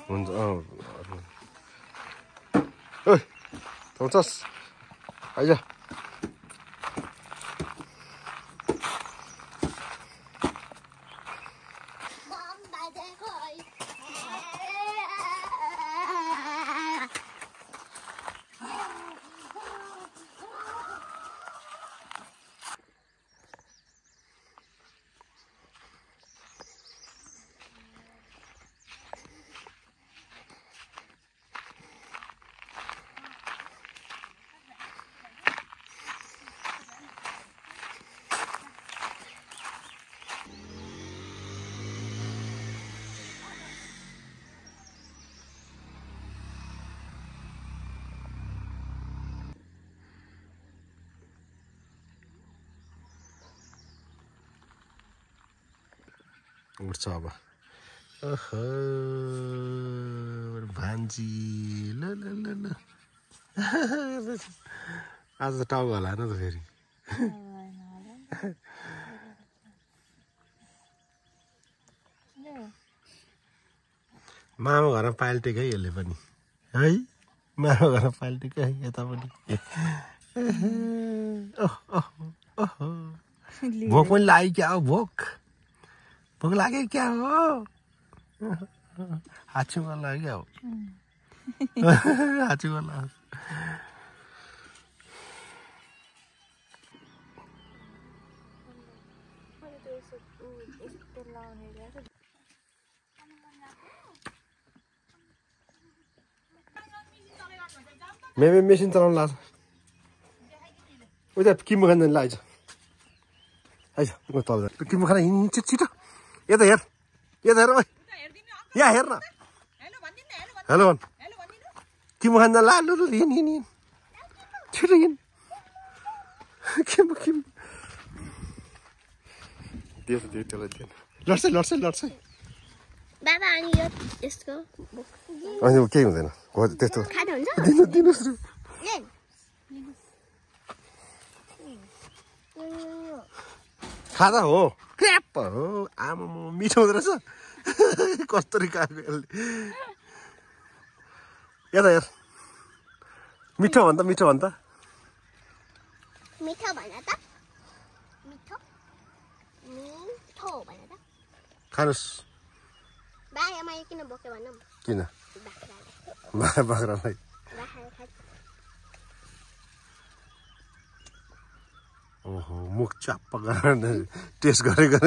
हुन्छ ओइ आउँछस् आइज उठ्छ अब ओहो भान्जी ल ल ल ल आज त टाउको होला न त फेरि मामा घरमा पाल्टेको है यसले पनि है मामा घरमा पाल्टेको है यता पनि भोक पनि लाग्यो क्या हो भोक लाग्यो क्या हो हाच्छुमा लाग्यो हाच्छुमा लाग्यो मेमे मेसिन चलाउनु लाग्छ उता किम्बु खान जाने लाग्छ आइज म तल किम्बु खान हिँड्छ छिटो यता हेर ओइ यहाँ हेर न हेलो भन् किम्बु खान जान ला लु हिँड छिटो हिँड किम्बु लड्छ बाबा अनि यो यसको अनि केही हुँदैन त्यस्तो दिनुहोस् खाँदा हो क्र्याप हो आमा मिठो हुँदो रहेछ कस्तो खाएको यसले यता हेर मिठो भन त खानुहोस् किन बाख्रालाई ओहो मुख चाप्प गरेर टेस्ट गरेको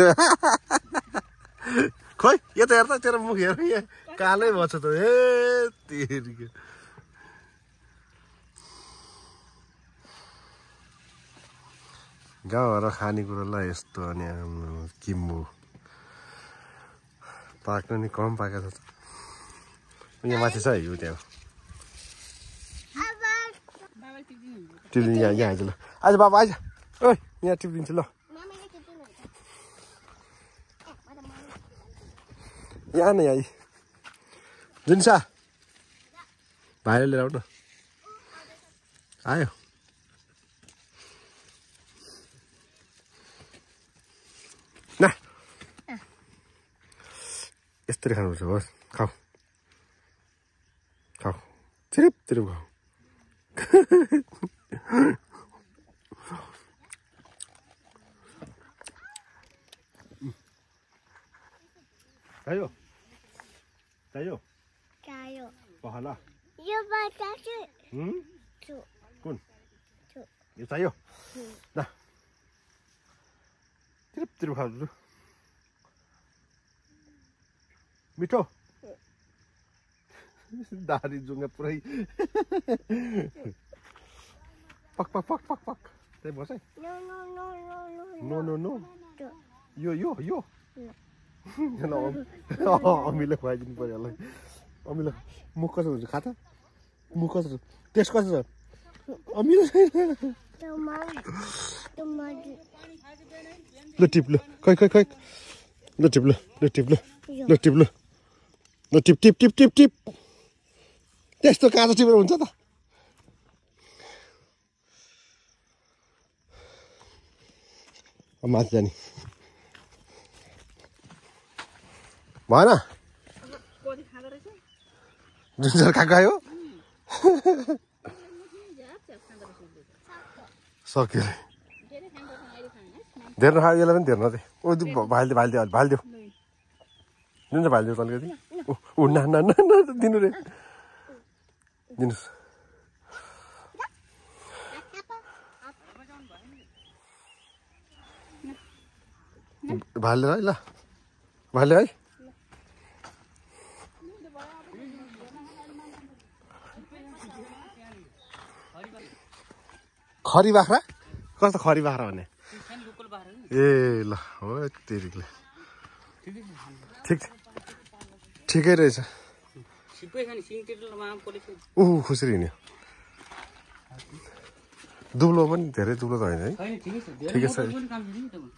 खोइ यता हेर त तेरो मुख हेर यहाँ कालै भएछ त ए तेरिको गाउँहरू खानेकुरोलाई यस्तो अनि किम्बु पाक्नु नि कम पाकेको छ यहाँ माथि छ यो त्यहाँ टिप्लिन्छ यहाँ आइज ल आज बाबा आइज ओइ यहाँ टिप्लिन्छु ल यहाँ न यहाँ जुन्सा भाइले लिएर आऊ न आयो न यस्तरी खानुपर्छ होस् खाऊ तिरिप खाऊ चाहियो पहला यो बच्चा कुन यो चाहियो ल तिरिप खाऊ मिठो दारी जुङ्गा पुरै पक त्यही बस है नो यो अमिलो खुवाइदिनु पर्यो होला अमिलो मुख कसो हुन्छ खा त मुख कसो टेस्ट कसो छ अमिलो ल टिप ल खै ल टिप त्यस्तो काँचो टिपेर हुन्छ त माथि जाने भएन जुन सरका गयो सक्यो धेर नखा यसलाई पनि धेर नदे ओ भाइलिदियो भाइलिदियो भाइलिदियो जुन चाहिँ भाइलिदियो अलिकति ऊ ना ना ना दिनु रे दिनुहोस् भाइले है ल भाइले है खरी बाख्रा कस्तो खरी बाख्रा भन्ने ए ल हो तेरिकले ठिक ठिकै रहेछ खुसी हिँड्यो दुब्लो पनि धेरै दुब्लो त होइन है ठिकै छ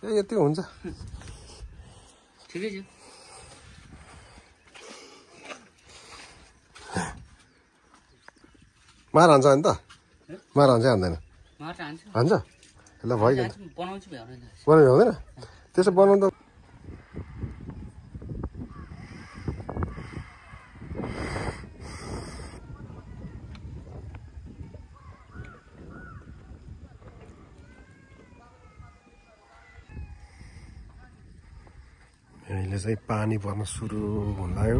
ए यति हुन्छ मार हान्छ नि त मार हान्छ हान्दैन हान्छ ल भइगयो बनाउनु भ्याउँदैन त्यसो बनाउँदा अहिले चाहिँ पानी पर्न सुरु हुन लाग्यो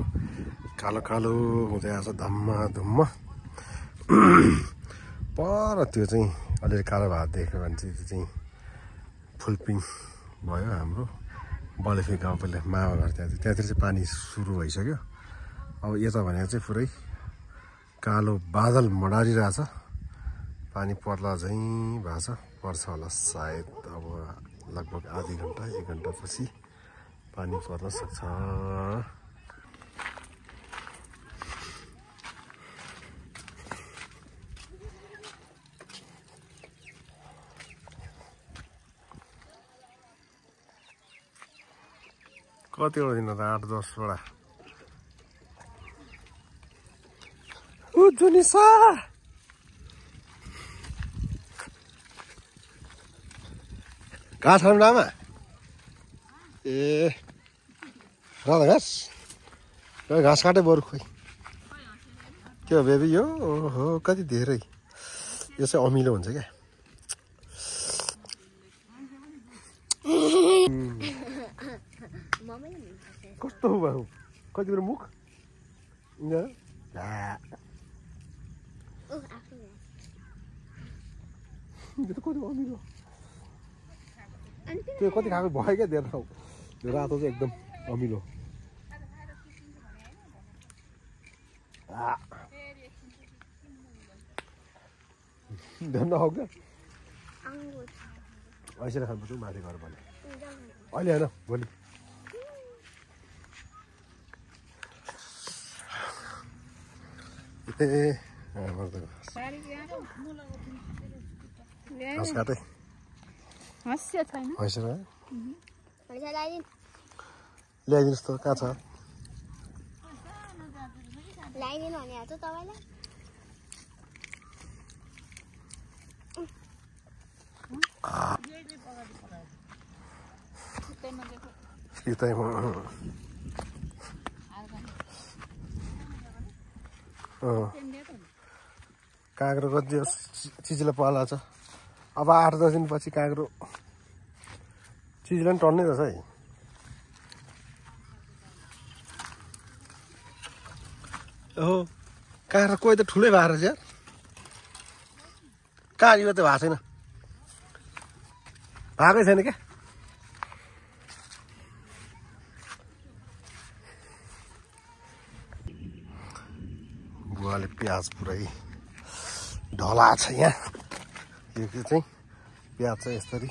कालो कालो हुँदै आएको छ धम्म धुम्म पर त्यो चाहिँ अलिअलि कालो भात देख्यो भने चाहिँ त्यो चाहिँ फुलपिङ भयो हाम्रो बलेफी गाउँ पहिला मामा घर त्यहाँतिर चाहिँ पानी सुरु भइसक्यो अब यता भनेको चाहिँ पुरै कालो बादल मडारिरहेछ पानी पर्ला चाहिँ भएको छ पर्छ होला सायद अब लगभग आधी घन्टा 1 घन्टा पछि पानी पर्न सक्छ कतिवटा दिन त 8-10 वटा ओ जुनिसा घाँस खानु आमा ए राधा घाँस घाँस काटे बरु खोइ के हो बेबी यो ओहो कति धेरै यो चाहिँ अमिलो हुन्छ क्या कस्तो हो बाबु कति बेर मुख कति अमिलो त्यो कति खाएको भयो क्या धेरै रातो चाहिँ एकदम अमिलो ध्यान नखाऊ क्या ऐसे खानुपर्छ माथि गएर भने अहिले होइन भोलि घाँस काटे ल्याइदिनुहोस् त कहाँ छ ल्याइदिनु भने आज तपाईँलाई काँक्रो कति चिजलाई पाला छ अब 8-10 दिनपछि काँक्रो चिजलाई पनि टन्नै रहेछ है ओहो काँक्रो कोही त ठुलै भएको रहेछ यार कहाँ यो त भएको छैन भएकै छैन क्या बुवाले प्याज पुरै ढला छ यहाँ यो चाहिँ प्याज चाहिँ यसरी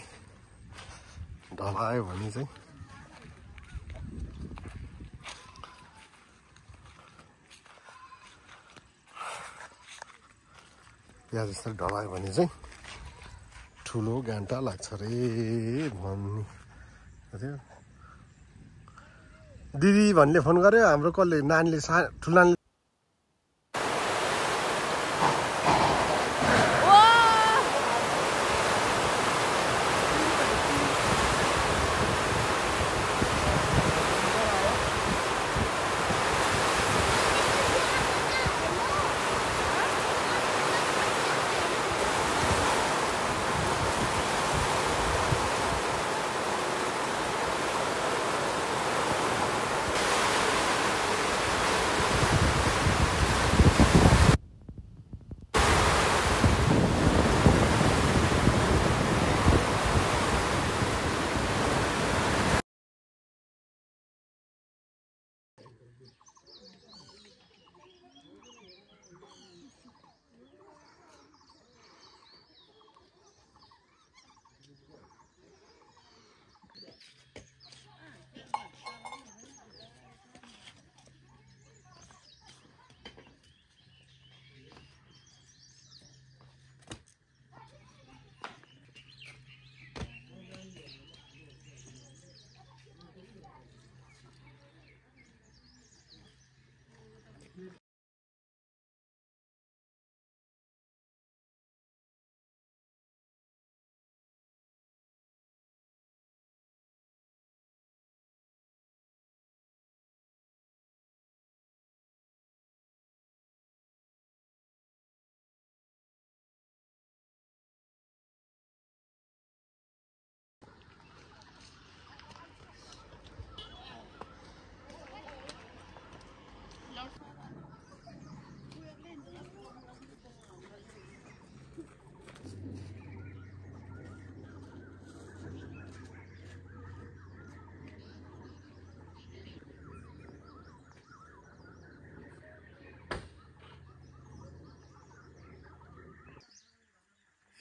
ढलायो भने चाहिँ प्याज यसरी ढलायो भने चाहिँ ठुलो घन्टा लाग्छ रे भन्ने दिदी भन्ने फोन गर्यो हाम्रो कसले नानीले ठुलो नानीले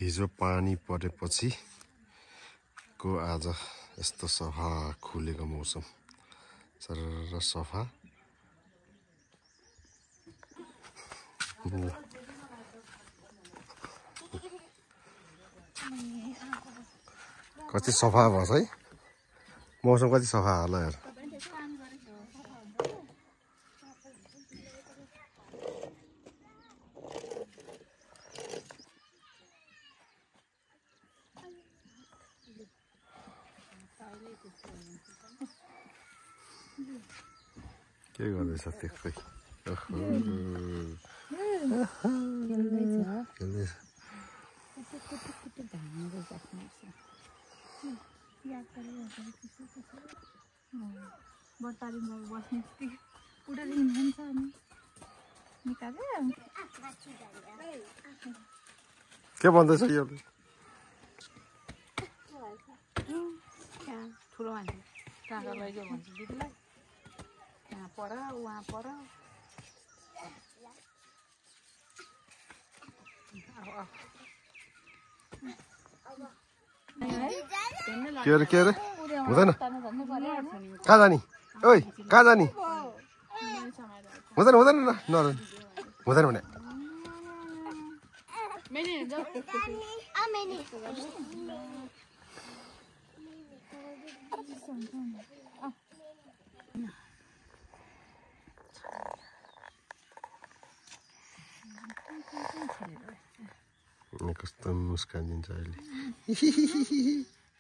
हिजो पानी परेपछि को आज यस्तो सफा खुलेको मौसम सरर सफा कति सफा भयो है मौसम कति सफा होला यार के गर्दैछ त्यो खै खेल्दैछ के भन्दैछ यो ठुलो मान्छे कहाँ लैजाऊ भन्छ दिदीलाई यहाँ पर उहाँ पर के अरे हुँदैन कहाँ जाने ओइ कहाँ जाने हुँदैन हुँदैन नहुँदैन हुँदैन भने कस्तो मुस्कान दिन्छ अहिले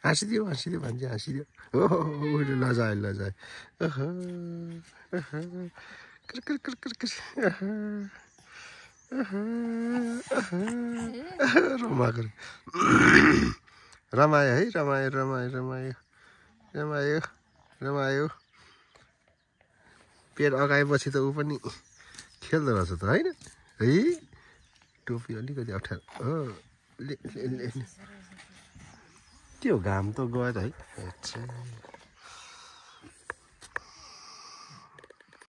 हाँसिदियो भन्छ हाँसिदियो हो लजायो रमायो है रमायो पेट अगाएपछि त ऊ पनि खेल्दो रहेछ त होइन है टोपी अलिकति अप्ठ्यारो ले त्यो घाम त गयो त है